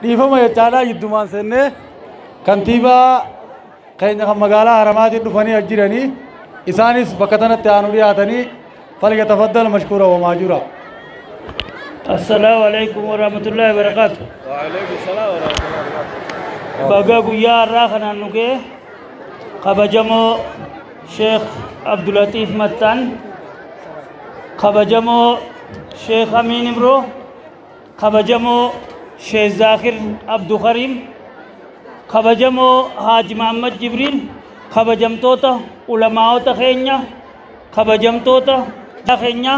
Dhiifama jechaadhaa jiddumaan seennee kantiibaa keenya kan magaalaa Haramaatiin dhufanii as jiranii isaanis bakka tanatti aanu dhiyaatanii falyatafaddal mashkuura wa maajura. Assalaamu alaikum warahmatullahi wabarakatuh. Waalaikum salaam warahmatullahi wabarakatuh. Baga guyyaa har'aa kanaan nu ga'e kabajamoo Sheekh Abdulatiif Mattaan, kabajamoo Sheekh Amiin Imroo, kabajamoo Sheekh Zaakir Abdukariim, kabajamoo Haaji Mahammad Jibriil, kabajamtoota ulamaa'ota keenya, kabajamtoota keenya,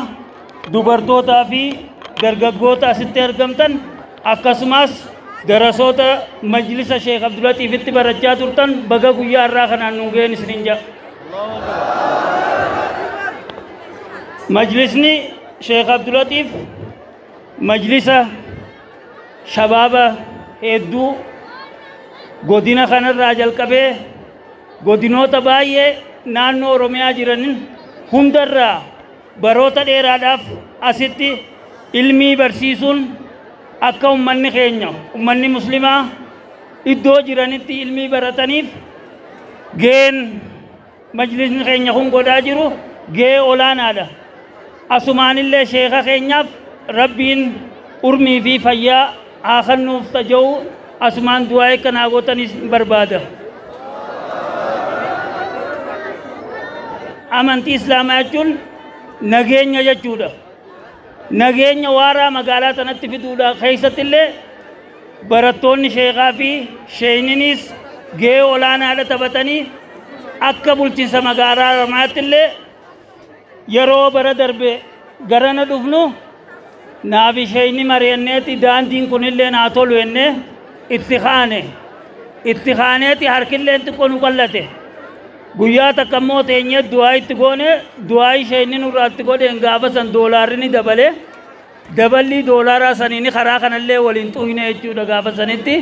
dubartootaa fi dargaggoota asitti argamtan, akkasumas darasoota majlisa Sheekh Abdulatiifitti barachaa turtan baga guyyaa har'aa kanaan nu ga'een isiniin jedha. Majlisni Sheekh Abdulatiif majlisa shabaaba hedduu godina kanarraa jalqabee godinoota baay'ee naannoo Oromiyaa jiranin hundarraa baroota dheeraadhaaf asitti ilmii barsiisuun akka ummanni keenya ummanni muslimaa iddoo jiranitti ilmii barataniif ga'een majlisni keenya kun godhaa jiru ga'ee olaanaadha. Asumaanillee sheeka keenyaaf rabbiin urmii fi fayyaa haa kennuuf taja'u asumaan du'aa akkanaa gootanis barbaada. Amantii Islaamaa jechuun nageenya jechuudha. Nageenya waaraa magaalaa tanatti fiduudha keessattillee barattoonni sheekaa fi sheeyninis ga'ee olaanaadha taphatanii akka bulchiinsa magaalaa Haramaattillee yeroo bara darbe garana dhufnu naafi sheeyni mari'anneeti daandiin kunillee naa tolu jennee itti kaane. Itti kaaneeti harkillee xiqqoo nu qallate. Guyyaa takka immoo teenyee du'aa itti goone du'aa isheen nurraa itti godheen gaafa san doolaarri ni dabale. Daballi doolaaraa saniin karaa kanallee waliin xuyne jechuudha gaafa sanitti.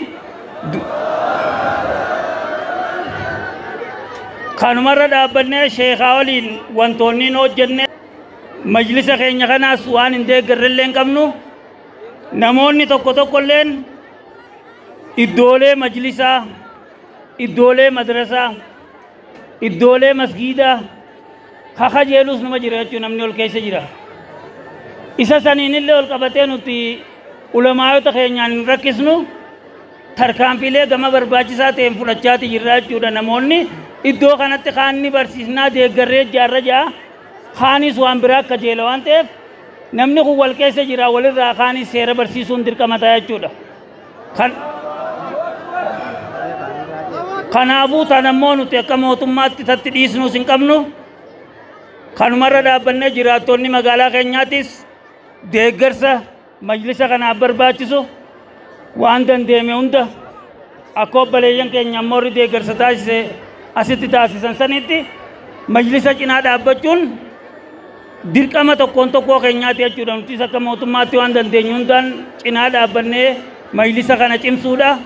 Kanumarra dhaabbannee sheekaa waliin wantoonni hin hojjenne majlisa keenya kanaas waan hin deeggarrellee hin qabnu. Namoonni tokko tokkolleen iddoolee majlisaa, iddoolee madrasaa, iddoolee masgiidaa kakajeelus numa jira jechuun namni ol keessa jira. Isa saniinillee ol qabatee nuti ulamaayota keenyaan hin rakkisnu tarkaanfiilee gama barbaachisaa ta'een fudhachaati jirra jechuudha. Namoonni iddoo kanatti kaanni barsiisnaa deeggarree jaarra ja'a kaanis waan biraa akka jeela waan ta'eef namni kun wal keessa jira walirraa kaanis seera barsiisuun dirqama ta'a jechuudha. Kanaafuu tan ammoo nuti akka mootummaatti tatti dhiisnuus hin qabnu. Kanumarra dhaabbannee jiraattonni magaalaa keenyaatis deeggarsa majlisa kanaaf barbaachisu waan dandeeme hunda akka obboleeyyan keenya ammoo warri deeggarsa taasise asitti taasisan sanitti majlisa cinaa dhaabbachuun dirqama tokkoon tokkoo keenyaati jechuudha. Nutis akka mootummaatti waan dandeenyu hundaan cinaa dhaabbannee majlisa kana cimsuudha.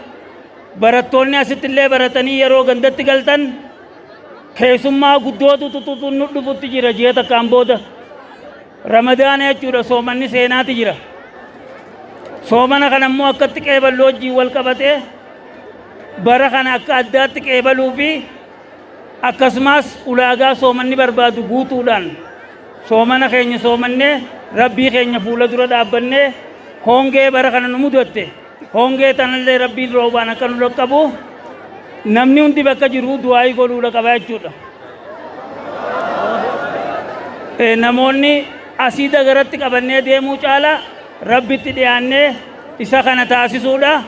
Barattoonni asitti illee baratanii yeroo gandatti galtan keessummaa guddootu tututu nu dhufutti jira ji'a takkaan booda. Ramadaana jechuudha soomanni seenaati jira. Soomana kana immoo akkatti qeeballu wajjin wal qabatee bara kana akka addaatti qeebaluu fi akkasumas ulaagaa soomanni barbaadu guutuudhaan soomana keenya soomannee rabbii keenya fuula dura dhaabbannee hongee bara kana nu mudatte hongee tanallee rabbiin roobaan akka nu dhaqqabu namni hundi bakka jiru du'aayii godhuudha qaba jechuudha. Namoonni asii dagaratti qabannee deemuu caala rabbitti dhiyaannee isa kana taasisuudha.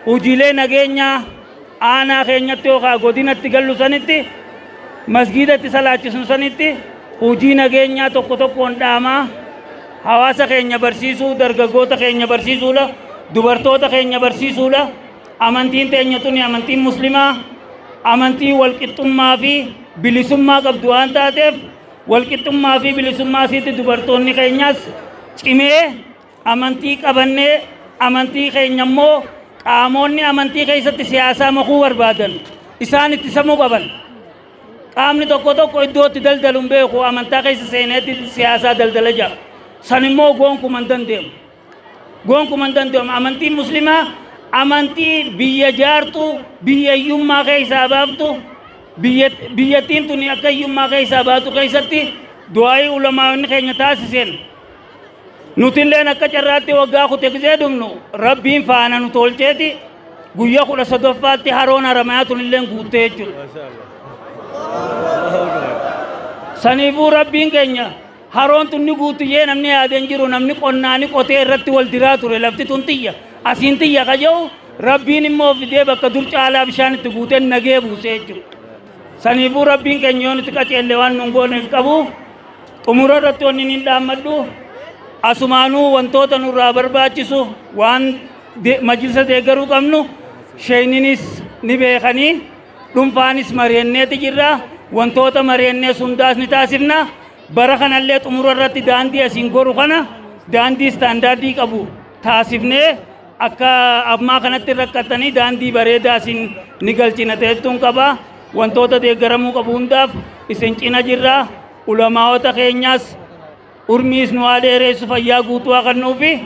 Hojiilee nageenyaa aanaa keenyatti yookaan godinatti gallu sanitti masgiidatti salaachisnu sanitti hojii nageenyaa tokko tokkoon dhaamaa hawaasa keenya barsiisuu, dargaggoota keenya barsiisuudha, dubartoota keenya barsiisuudha. Amantiin teenya tuni amantiin muslimaa amantii walqixxummaa fi bilisummaa qabdu waan taateef walqixxummaa fi bilisummaa isiitti dubartoonni keenyas cimee amantii qabannee amantii keenya immoo qaamonni amantii keessatti siyaasaa makuu barbaadan isaan itti samuu qaban. Qaamni tokko tokko iddootti daldalu hin beeku amantaa keessa seeneetti siyaasaa daldala jira. San immoo gonkumaa hin danda'amu. Gonkumaa hin danda'amu. Amantiin muslimaa Amantii biyya jaartu, biyya hiyyummaa keessaa baaftu, biyyattiin tuni akka hiyyummaa keessaa baatu keessatti du'aayii ulamaa'onni keenya taasiseen nutilleen akka carraatti waggaa kute gisee dhumnu rabbiin faana nu tolcheeti guyyaa 13ffaatti haroon Haramayaa tunilleen guuttee jechuudha. Saniifuu rabbiin keenya haroon tun ni guutuyyee namni yaadeen jiru, namni qonnaani qotee irratti wal diraa ture, lafti tun xiyya asiin xiyya ka jedhu, rabbiin immoo fidee bakka dur caalaa bishaan itti guuteen nagee buusee jechuudha. Saniifuu rabbiin keenya yoo nuti qaceelle waan nun goone hin qabu. Xumura irratti wanni hin dhaammadhu, asumaanuu wantoota nurraa barbaachisu waan majlisa deeggaruu qabnu sheeyninis ni beekanii, dhuunfaanis mari'anneeti jirra. Wantoota mari'annee hundaas ni taasifna. Bara kanallee xumura irratti daandii asiin goru kana daandii istaandaardii qabu taasifnee akka ammaa kanatti rakkatanii daandii bareedaa asiin ni galchina ta'ettuun qaba. Wantoota deeggaramuu qabu hundaaf isin cina jirra. Ulamaa'ota keenyaas urmiis nu haa dheeressu, fayyaa guutuu haa kennuufi.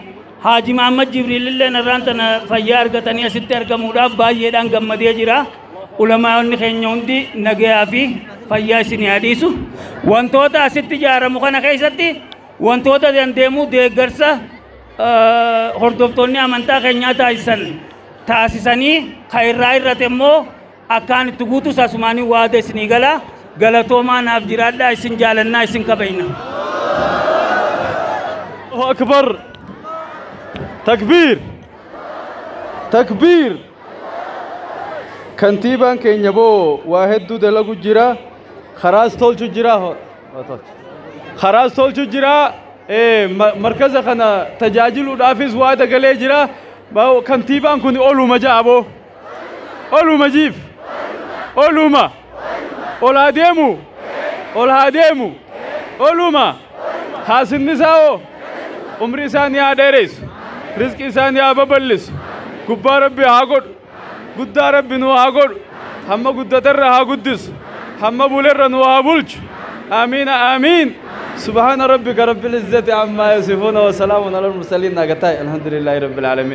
Haaji Mahammad Jibriil illee narraan tana fayyaa argatanii asitti argamuudhaaf baay'eedhaan gammadee jira. Ulamaa'onni keenya hundi nagayaa fi fayyaa isinii haa dhiisu. Wantoota asitti ijaaramu kana keessatti wantoota dandeemuu deeggarsa hordoftoonni amantaa keenyaa taasisan taasisanii kan irraa irrate immoo akkaan itti guutus asumaanii waada isinii gala. Galatoomaa, naaf jiraadhaa, isin jaalannaa, isin kabajna. الله أكبر، تكبير تكبير. Kantiibaan keenya boo waa hedduu dalagu jira, karaas tolchu jira, karaas tolchu jira, markaza kana tajaajiluudhaafis waa dagalee jira. Kantiibaan kun oluma ja'a boo, oluma jiif, oluma ol haa deemu, ol haa deemu, oluma haasinni isaa hoo umrii isaanii haa dheeressu, rizqii isaanii haa babal'isu, gubbaa rabbi haa godhu, guddaa rabbi nu haa godhu, hamma guddatarra haa guddisu, hamma bulerra nu haa bulchu. Amiin amiin. سبحان ربك رب العزة عما يصفون وسلام على المرسلين. الحمد لله رب العالمين.